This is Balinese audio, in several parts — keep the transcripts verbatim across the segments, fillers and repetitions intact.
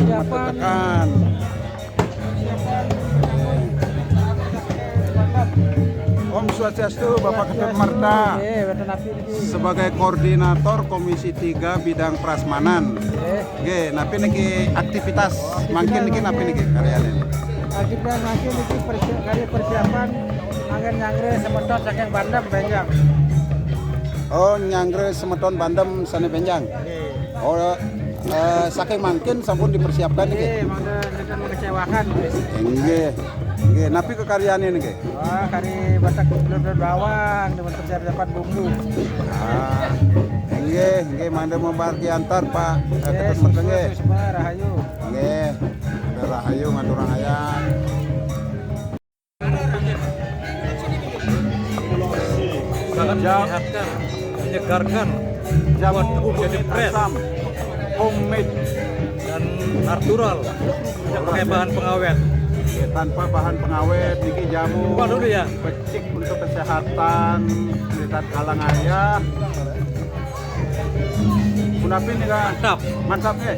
Tekan. Om Swastiastu, Bapak Ketut Marta. Nggih, wonten napi niki? Sebagai koordinator Komisi Tiga bidang prasmanan. Nggih. Nggih, napi niki aktivitas mangkin niki, napi niki karyane? Aktivitas mangkin niki persi-, kari persiapan anggen nyangre semeton saking Bandem benjang. Oh, nyangre semeton Bandem sane benjang. Nggih. Oh, eh, saking mangkin sampun dipersiapkan niki? Nggih, mangke nenten mengecewakan. Nggih. Nggih, napi kekaryane niki? Wah, kari Batak belum bawang, dengan persiapan bumbu. Ah, nggih, nggih, mangke mamargi antar, Pak, eh, Ketut Merta, nggih. Suksma, rahayu. Nggih, rahayu ngaturang ayah. Sangat menyehatkan, menyegarkan, buat tubuh jadi fresh. Asam, homemade. Dan natural, tidak pakai bahan pengawet. Tanpa bahan pengawet, niki jamu. Buka dulu ya. Becik untuk kesehatan, di tatkala ngayah. Punapi nih, Kak? Mantap. Mantap, nggih.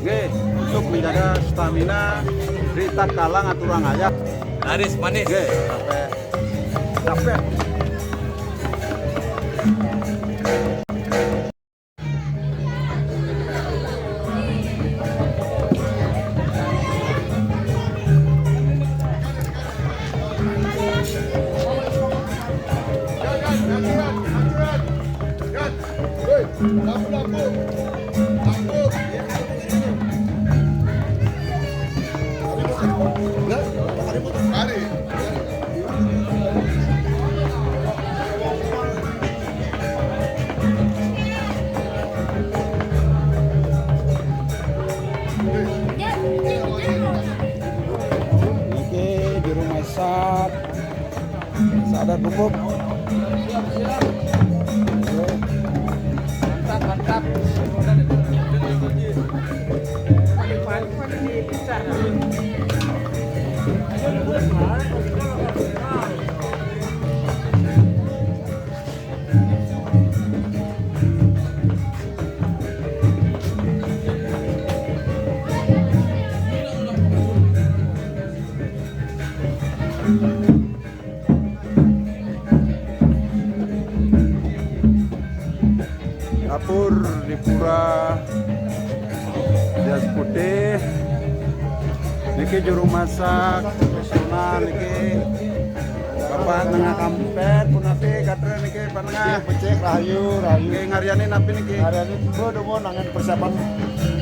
Nggih, untuk menjaga stamina di tatkala ngaturang ayah. Laris manis. Nggih, sampai capek. Niki juru masak. Sadar pupuk. Mantap, mantap. Dapur di Pura Jas Putih. Niki juru masak profesional niki. Bapak Nengah Kampet, punapi gatra niki, Pak Nengah? Becik, rahayu, rahayu. Nggih, ngaryani napi niki? Ngaryani tiba dong nangen persiapan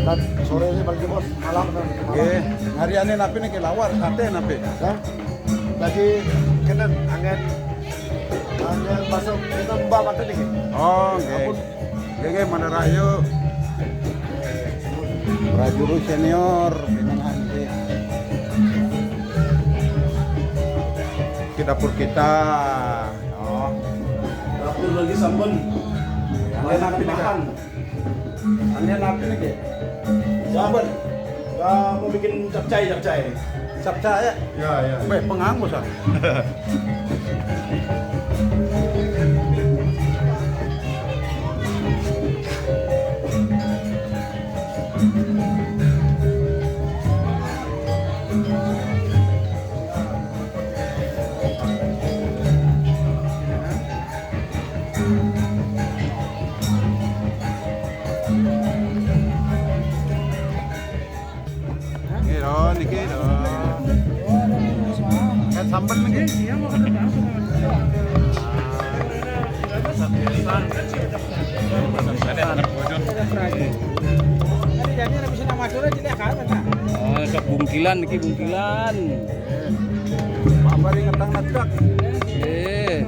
dan sore ini balik, Bos, malam kan. Nggih, ngaryani napi niki, lawar, sate napi? Ya. Lagi kenen angin, angin masuk kita mbak mata dikit. Oh, nggih. Ampun. Nggih, nggih, mangga rahayu. Prajuru senior, pinangan nggih. Ke dapur kita. Oh. Dapur lagi samben. Yang lain api makan. Ane napi niki? Sampun. Ya, mau bikin capcay, capcay. Capcay ya? Ya, ya. Weh, pengang, Bos, ah. Nggih, Don, niki, Don. Kan sambel niki. Oh, ke bungkilan niki, bungkilan. Pak Bari ngetang ngedak. Eh.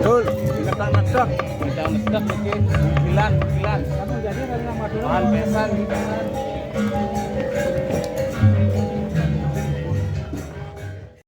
Dul, ngetang ngedak. Ngetang ngedak niki, bungkilan, bungkilan. Bahan pesan, pesan.